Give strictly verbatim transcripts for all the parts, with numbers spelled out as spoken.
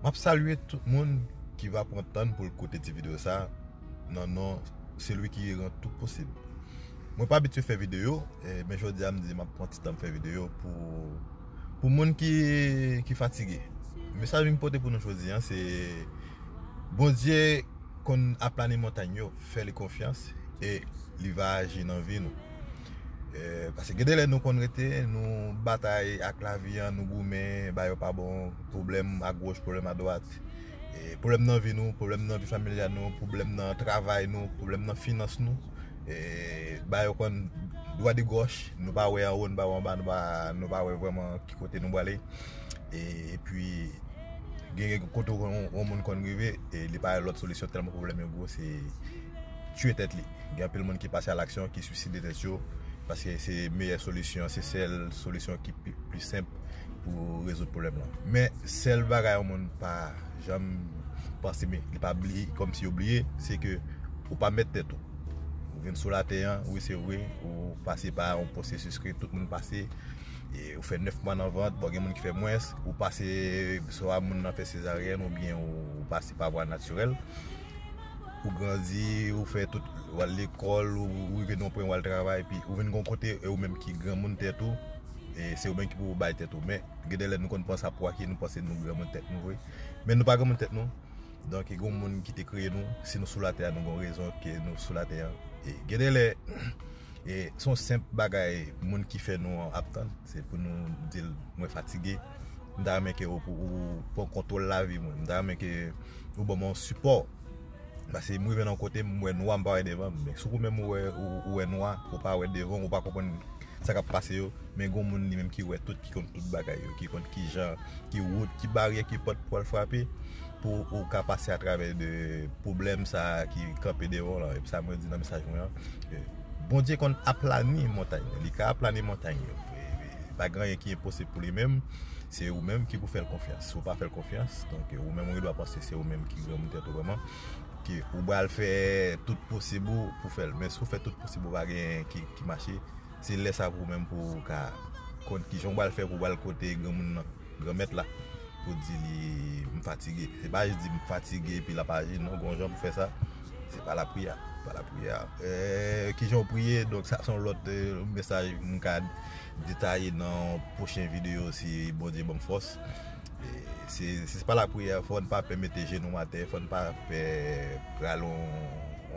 M ap salye tout moun ki va pran tan pou l koute ti videyo sa a, nan non Celui qui rend tout possible. Mwen pa abitye fè videyo, eh, men jodi a m di m ap pran ti tan m fè videyo pou, pou moun ki, ki fatige. Mesaj m pote pou nou jodi a, se Bondye konn aplani montay yo, fè li konfyans e li va aji nan vi nou. Eh, paske gen de lè nou konn rete, nou batay ak lavi an, nou goumen, ba yo pa bon, pwoblèm agoch, pwoblèm adwat. Eh, pwoblèm nan vi nou, pwoblèm nan vi familyal nou, pwoblèm nan travay nou, pwoblèm nan finans nou. Eh, ba yo konn dwa de gòch, nou pa wè anwo, nou pa wè anba, nou pa, nou pa wè vrèman ki kote nou prale. E, epi, gen, gen kote yon, yon moun konn rive, e li pa wè lòt solisyon tèlman pwoblèm yo gwo, se tiye tèt li. Gen anpil moun ki pase a laksyon, ki swiside tèt yo, paske se meyè solisyon, se sèl solisyon ki pi, pi senp pou rezoud pwoblèm lan. Men, sèl bagay yon moun pa janm panse, men li pa bliye, kòmsi yo bliye, se ke ou pa mèt tèt ou. Ou vin sou latè an, wi, se vre, ou pase pa yon pwosesis ke tout moun pase, e ou fè nèf mwa nan vant, bon, gen moun ki fè mwens, ou pase swa moun nan fè sezaryèn oubyen ou, ou pase pa vwa natirèl. Ou grandi, ou fè tout, ou al lekòl, ou, ou rive nan yon pwen, ou al travay, epi ou vin gon kote, e ou menm ki granmoun tèt ou, e se ou menm ki pou bay tèt ou. Men, gen de lè nou konn panse ap wake, nou panse nou granmoun tèt nou vre. Men nou pa granmoun tèt nou. Donk, gon moun ki te kreye nou, si nou sou latè a, nou gon rezon ke nou sou latè a. E gen de lè, e se yon senp bagay, moun ki fè nou an ap tann, se pou nou di l, mwen fatige. M ta renmen ke ou, ou, ou pran kontwòl lavi mwen. M ta renmen ke ou ban mwen yon sipò. Paske m rive nan kote, m wè nwa, m pa wè devan m. Men si ou menm ou wè, ou, ou wè nwa, ou pa wè devan, ou pa konprann sa k ap pase yo, men gon moun li menm ki wè tout, ki konn tout bagay yo, ki konn ki jan, ki wout, ki baryè, ki pòt pou al frape, pou ou ka pase atravè de pwoblèm sa a ki kanpe devan w lan. E sa mwen di nan mesaj mwen an, ke Bondye konn aplani montay yo, li ka aplani montay yo. E, e, pa gen anyen ki enposib pou li menm, se ou menm ki pou fè l konfyans. Si w pa fè l konfyans, donk ou menm ou gen dwa panse se ou menm ki granmoun tèt ou vrèman, ke ou pral fè tout posib ou pou fè l. Men si w fè tout posib ou pa gen ki, ki mache, se lè sa pou ou menm pou ou ka konn ki jan w pral fè pou w pral kote granmoun nan, granmèt la, pou di li, "M fatige." Se pa jis di, "M fatige," epi l ap aji. Non, gon jan pou fè sa. Se pa lapriyè, pa lapriyè. Eh, ki jan w priye, donk sa se yon lòt, eh, mesaj m ka detaye nan pwochen videyo si Bondye ban m fòs. E se, se pa lapriyè, fò n pa pè mete jenou atè, fò n pa pè pral on,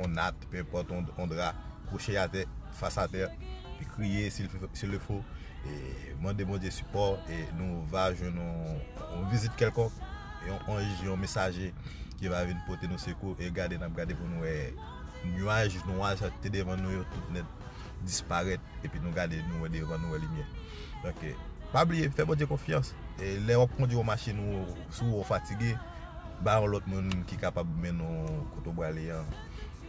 on nat, penpòt on, on dra, kouche atè, fas atè, epi kriye si l, si l fo, e mande Bondye sipò, e nou va jwenn on, on vizit kèlkonk, yon anj, yon mesaje ki va vin pote nou sekou, e gade, n ap gade pou nou wè nyaj nwa sa ki te devan nou yo tout nèt disparèt, epi nou gade, nou wè devan, nou wè limyè. Donk, eh, pa bliye, fè Bondye konfyans. E lè w ap kondui yon machin ou, si w fatige, ba yon lòt moun ki kapab mennen w kote w prale an.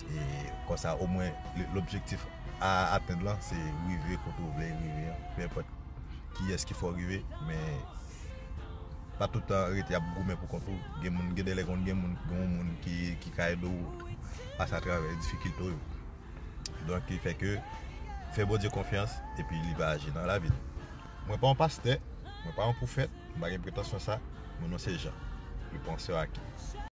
E konsa, omwen, l-, lobjektif a atenn lan, se rive kote w vle rive an. Pe enpòt kiyès ki fè w rive, men pa tout tan rete ap goumen pou kont ou. Gen moun, gen de lè konn gen moun, gen yon moun ki, ki ka ede w pase atravè difikilte w yo. Donk, ki fè ke fè Bondye konfyans, epi li va aji nan lavi nou. Mwen pa yon pastè, mwen pa yon pwofèt, m pa gen pretansyon sa, mon non se Jean, le penseur acquis.